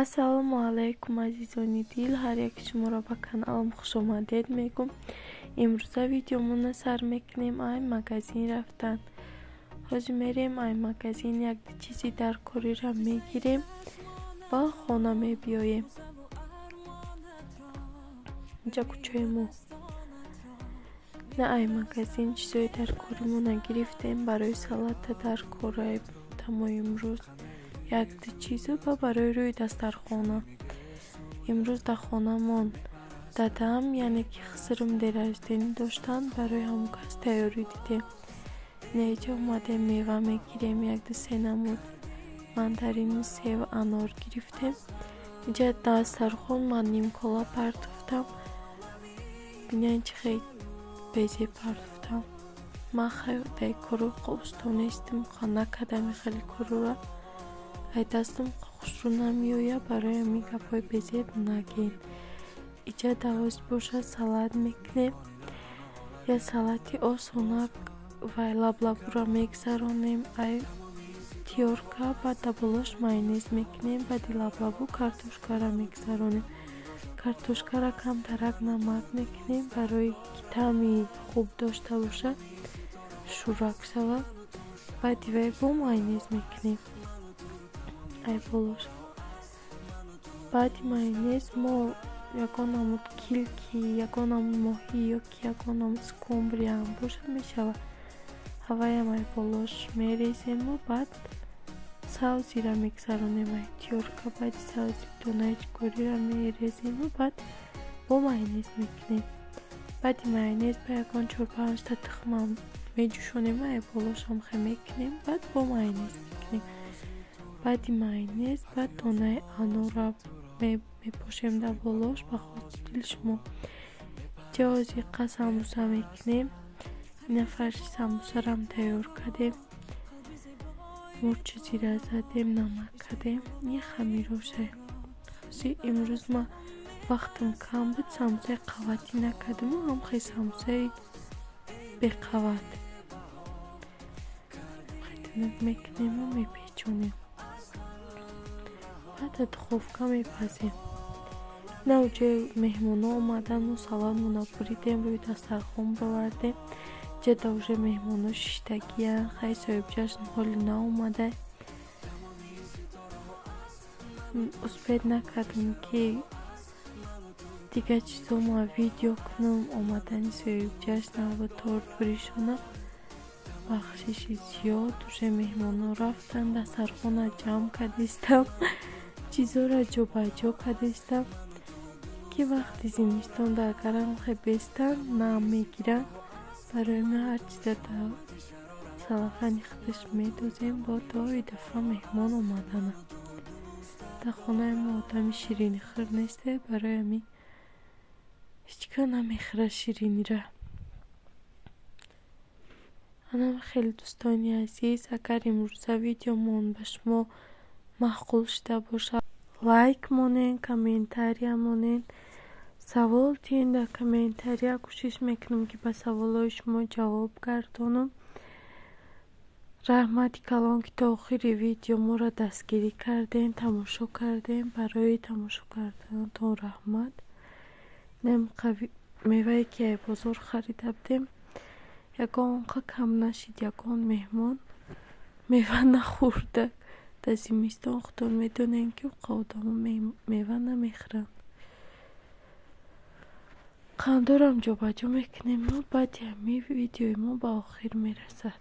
Ассалому алайкум, азизони дил, ҳар яки шуморо ба каналам хушомадед мегӯм. Имрӯза видеомона сар мекунем ай магазин рафтан. Ҳозир мерем ай магазин, як чизи даркориро мегирем ва хона мебиёем. Инҷа кӯчаи мо. На, ай магазин чизои даркоримона гирифтем, барои салата даркорай тамои имрӯз якду чизу ва барои рӯи дастархона. Имрӯз дар хонамон дадам, яъне ки хусурум, день рождения доштанд, барои ҳамон кас тайёрӣ дидем. Инаиҷа омадем, мева мегирем, якду се намуд мандарину сев, анор гирифтем. Инҷа дастархон ман нимкола партофтам. Бинед, чӣ хел безеб партофтам. Ман дар коро усто нестам, накардам хеле корора. Ай дастам хушрӯ намеояд, барои ҳамин гапҳои безеб нагӯед. Иҷа давоз бошад, салат мекунем. Я салати осонак ва лаблабуро мегзаронем ай тёрка, баъд дар болош майонез мекунем, баъди лаблабу картошкаро мегзаронем. Картошкаро камтарак намак мекунем, барои ки таъми хуб дошта бошад, шӯрак шавад. Баъди вай бо майонез мекунем ай болош. Баъди майонез мо ягон намуд килки, ягон намуд моҳӣ ё ки ягон намуд скумбрияам бошад, мешавад. Ҳаваям ай болош мерезему баъд савзиро мегзаронем ай тёрка. Баъди савзи донаи чикориро мерезему баъд бо майонез мекунем. Баъди майонез ба ягон чор-панҷта тухмам меҷӯшонем, ай болошам хе мекунем, баъд бо майонез мекунем. Баъди майонез баъд донаи анорро мепошем дар болош, ба хости дили шумо. Инҷа озиқа самбуса мекунем. Ина фарши самбусарам тайёр кардем. Мурчу зира задем, намак кардем. Ин хамироша. Ҳозир имрӯз ман вақтам кам буд, самбусаи қаватӣ накардаму ҳамхел самбусаи беқават. Хеле мекунему мепечонем. Баъд дар духовка мепазем. Ина уҷои меҳмонҳо омадан, мо салатмонро буридем, рӯи дастархон бировардем. Инҷа да уже меҳмонҳо шиштагиянд. Хай, соҳибҷашн ҳоле наомада. Успеть накардам, ки дигар чизо ма видео кунам. Омадани соҳибҷашн ва торт буришона. Бахшиши зиёд, уже меҳмонҳо рафтанд, дастархона ҷамъ кардистам, чизоро ҷобаҷо кардистам, ки вақти зимистон дар гарам хе бестанд, нам мегиранд. Барои ман ҳар чиза дар салафани худаш медозем, бо то и дафъа меҳмон омадана. Дар хонаи мо одами ширинихӯр несте, барои ҳамин ҳеҷ кас намехӯрад ширинира. Анам хеле, дӯстони азиз, агар имрӯза видеомон ба шумо маъқул шуда бошад, лайк монед, комментария монед, савол диҳед дар комментария. Кӯшиш мекунам, ки ба саволҳои шумо ҷавоб гардонам. Раҳмати калон, ки то охири видео моро дастгирӣ кардем, тамошо кардем. Барои тамошо карданатон раҳмат. Мевае ки ай бозор харида будем, ягон қа кам нашид, ягон меҳмон мева нахӯрда. Дар зимистон худтон медонед, ки қа одамо мева намехӯранд. Қандорам ҷобаҷо мекунему баъди ҳамин видеои мо ба охир мерасад.